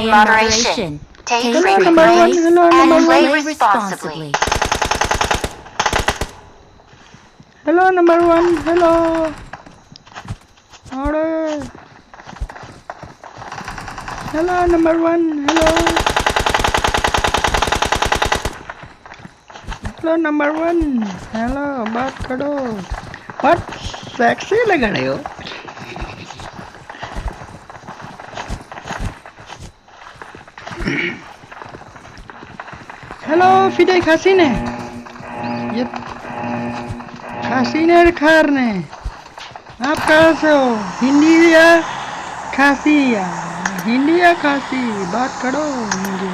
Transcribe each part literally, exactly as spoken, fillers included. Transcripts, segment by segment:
Moderation. Take frequent breaks and play responsibly. Hello, number one. Hello. Hello, number one. Hello. Hello, number one. Hello, बात करो. बहुत sexy लग रहे हो. Hello, phi dei Khasi ne? Ye Khasi ne, Rakhar ne? आप कहाँ से हो? हिंदी या खासी या? हिंदी या खासी? बात करो मुझे.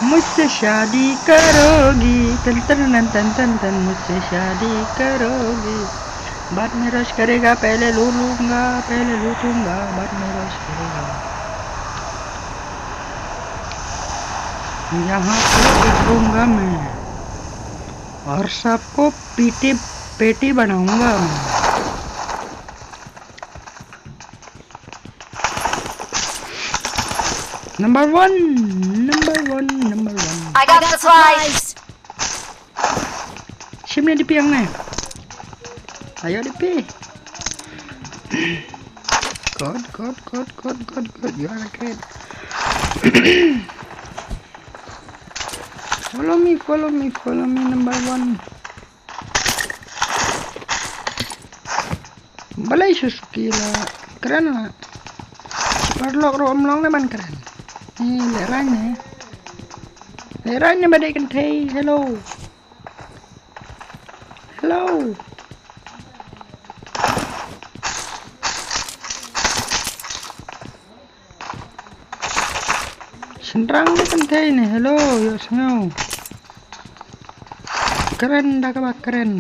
मुझसे शादी करोगी? तन तन तन तन तन तन, मुझसे शादी करोगी? बाद में रश करेगा, पहले लूट लूंगा, पहले लूटूंगा, बाद में रश करेगा. यहाँ पे बैठूंगा मैं और सबको पीटी पेटी बनाऊंगा मैं. Number one, number one, number one. I got supplies. Shim ne D P ang ne. Ayo D P. God, God, God, God, God, God, you are a great. Follow me, follow me, follow me, number one. Balei shu suki la kren la. Paralok ruh ym long ne ban kren. Eh, lehrain ne. Lehrain ne ba dei kynthei. Hello. Hello. Shynrang ne kynthei ne, hello, ïohsngew. Kren da kaba kren.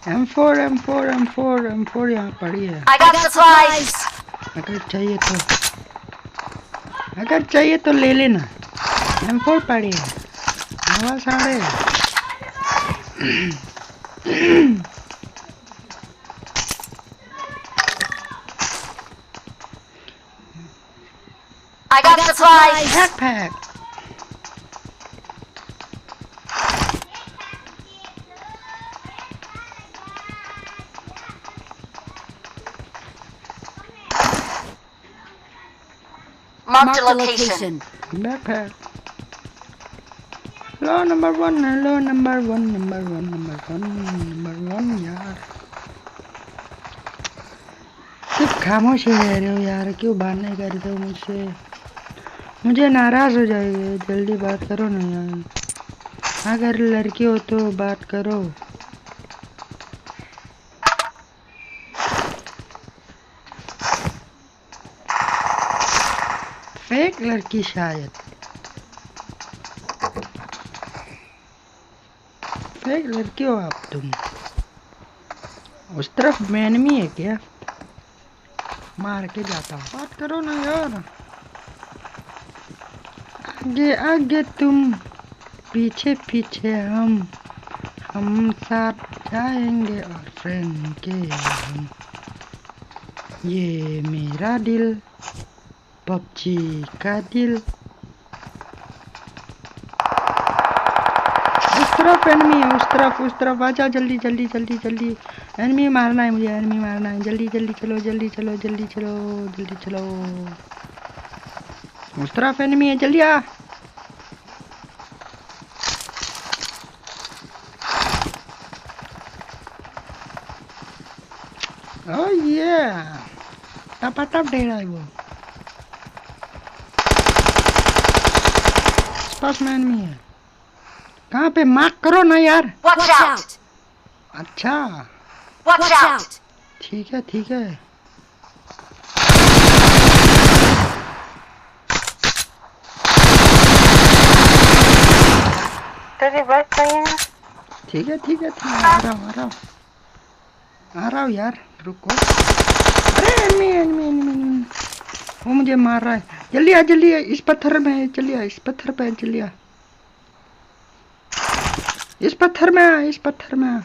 M four, M four, M four, M four यहाँ पड़ी है. I got supplies. अगर चाहिए तो, अगर चाहिए तो ले लेना. M four पड़ी है. नवा साढ़े. I got supplies. Backpack. Marked a location. Backpack. Hello, number one. Hello, number one, number one, number one, number one, यार. सिर्फ खामोश ही रह रहे हो यार, क्यों बात नहीं करते हो मुझसे? मुझे नाराज हो जाएंगे, जल्दी बात करो ना यार. अगर लड़की हो तो बात करो. फेक लड़की शायद. फेक लड़की हो आप तुम. उस तरफ एनिमी है क्या? मार के जाता हूँ. बात करो ना यार. आगे आगे तुम, पीछे पीछे हम, हम साथ जाएंगे और फ्रेंड के हम. ये मेरा दिल, पबजी का दिल. उस तरफ एनिमी है, उस तरफ, उस तरफ. आ जाओ जल्दी, जल्दी, जल्दी, जल्दी. एनिमी मारना है मुझे, एनिमी मारना है. जल्दी, जल्दी चलो, जल्दी चलो, जल्दी चलो, जल्दी चलो. उस तरफ एनिमी है, जल्दी आ. Oh yeah. टपाटप दे रहा है वो. पास में एनिमी है. कहाँ पे? मार्क करो ना यार. Watch out. अच्छा. Watch out. ठीक है, ठीक है. तेरी बात सही है. ठीक है, ठीक है, ठीक है. आ रहा हूँ, आ रहा हूँ. आ रहा हूँ यार, रुको. एनिमी, एनिमी, एनिमी, एनिमी। वो मुझे मार रहा है। जल्दी आ, जल्दी आ, इस पत्थर में है, जल्दी आ, इस पत्थर पे है, जल्दी आ। इस पत्थर में आ, इस पत्थर में आ।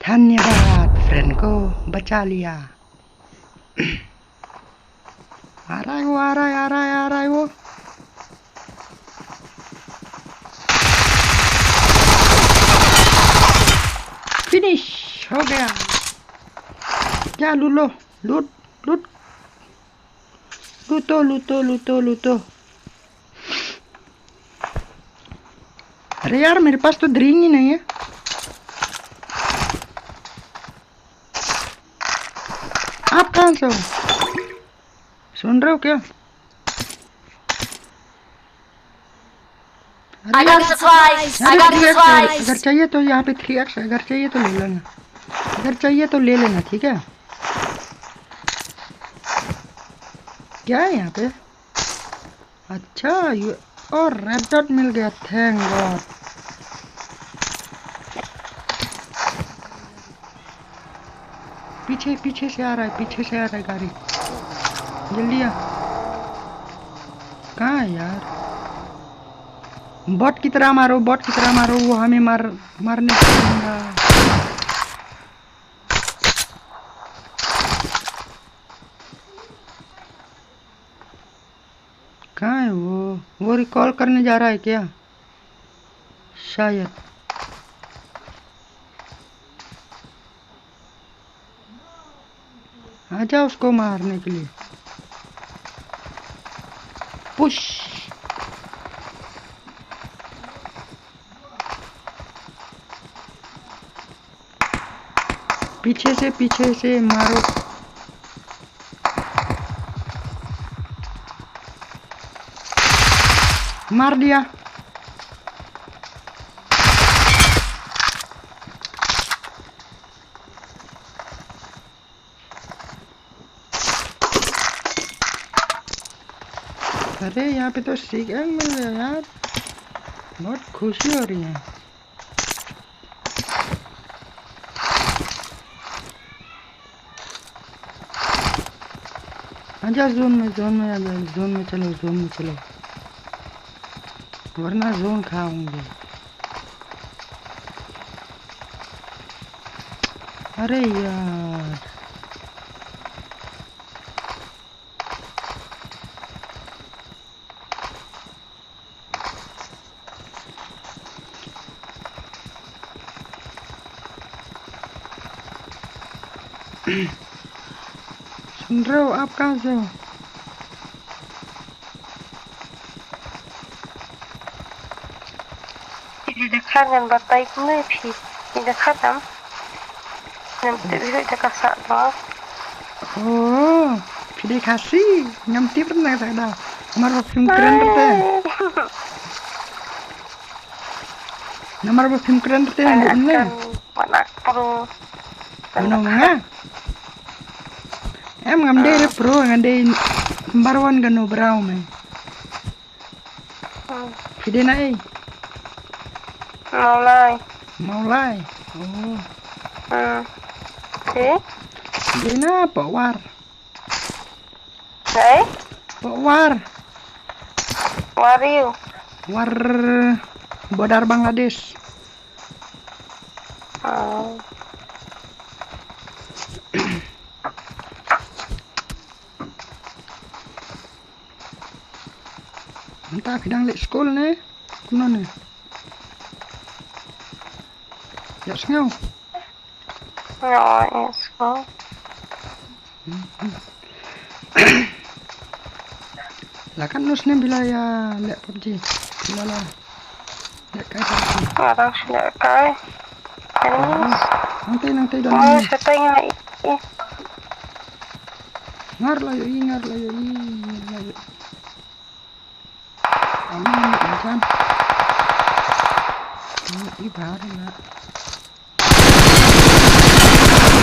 धन्यवाद, फ्रेंड को बचा लिया। आ रहा है वो, आ रहा है, आ रहा है, आ रहा है वो। फिनिश हो गया। क्या लूट लो, लूट, लूट। लूटो, लूटो, लूटो, लूटो। अरे यार, मेरे पास तो ड्रिंक ही नहीं है। आप कहाँ से हो? सुन रहे हो क्या? अरे I got यार, supplies. I अरे got थ्री एक्स है, supplies. अगर चाहिए तो यहाँ पे थ्री एक्स है, अगर चाहिए तो ले लेना, अगर चाहिए तो ले लेना, ठीक है? क्या है यहाँ पे? अच्छा, ये, और रेड डॉट मिल गया, थैंक गॉड। पीछे, पीछे से आ रहा है, पीछे से आ रहा है गाड़ी। जल्दी आ। कहाँ है यार? बॉट की तरह मारो, बॉट की तरह मारो, वो हमें मार, मारने के लिए आएगा। कहाँ है वो? वो रिकॉल करने जा रहा है क्या? शायद। आजा उसको मारने के लिए। पुश। पीछे से, पीछे से मारो। मार दिया। अरे, यहाँ पे तो सिक्स एक्स मिल गया यार, बहुत खुशी हो रही है। आजा जोन में, जोन में आजा, जोन में चलो, जोन में चलो, वरना जोन खाओगे। अरे यार। सुन रहे हो? आप कहाँ से हो? Phi dei da kha ngan batai kumne phi. Phi dei da kha tam. Ngam tip hi da ka sa ba. Oh, phi dei Khasi. Ngam tip na sa da. Namar ba phim kren te. Namar ba phim kren te. Anak kan anak pro. Ano nga? Em ngam dei re pro, ngam dei number one kano brau me. Hmm. Phi dei na ei? Mawlai. Mawlai. Oh. Hmm. Phi? Phi dei na Pawar. Ei? Pawar. War you? War border Bangladesh. Oh. Mynta phi dang leit skul ne? Kumno ne? Ïa sngew. Ïa sngew. La katno snem phi la ïa leh PUBG? Phi la la leh kai PUBG? Nga dang shu leh kai. Nangtei, nangtei don. Ngar la ïohi, ngar la ïohi, ngar la ïohi. Amin, amin. Ini ibarat lah.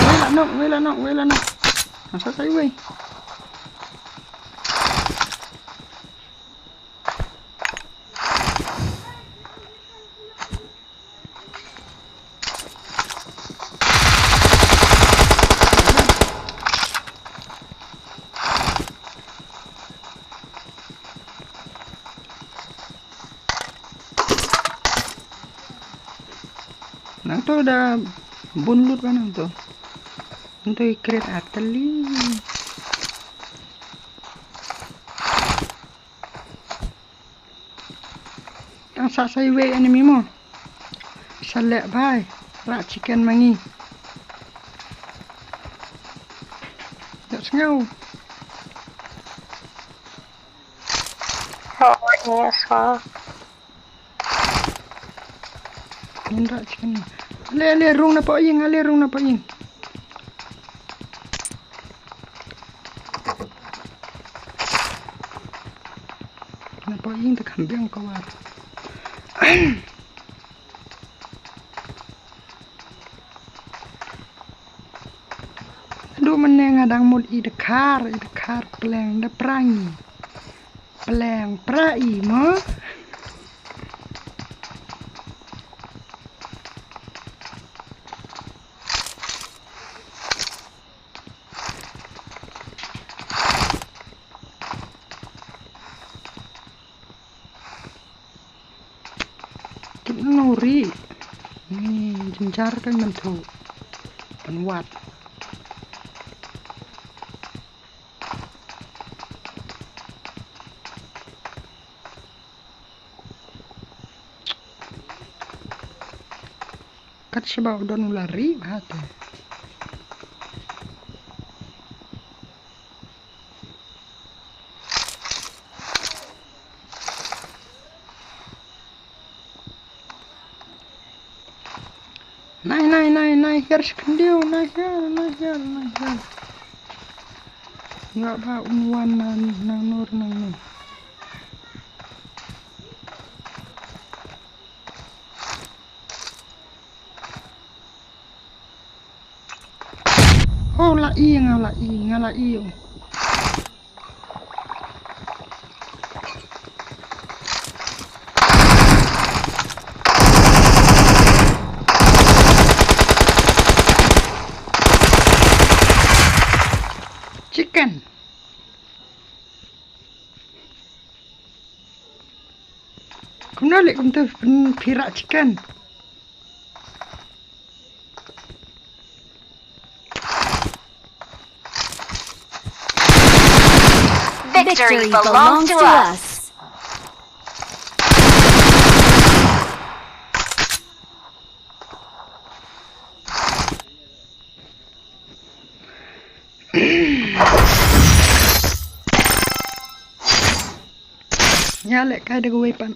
Wei la nok, wei la nok, wei la nok. Masa kai wei. To da bun lut ba nang to. Nto i kret atali. Tang sa sa iwei enemy mo. Sa leh bai. Rah chicken ma ngi. Dak sngew. Oh, yes, oh. Ngin rah chicken. Ale, ale, rung na pok ïing, ale, rung na pok ïing. Na pok ïing te kham biang ka wat. Naduh mynne nga dang mut i dkhar, i dkhar pleng da pra ngi. Pleng pra i mo. Tip nuri. Ni jynjar kan myntu. Pynwat. Kat shaba u don u la ri bha te. Nai, nai, nai, nai, hiar shi khyndiat, nai hiar, nai hiar, nai hiar. Nga ba un wan na, nang nur, nang nur. Oh, la i, nga la i, nga la i. Chicken. Kumno leh kumto phi rah chicken. Victory belongs to us. Ïa leh kai da kawei pat.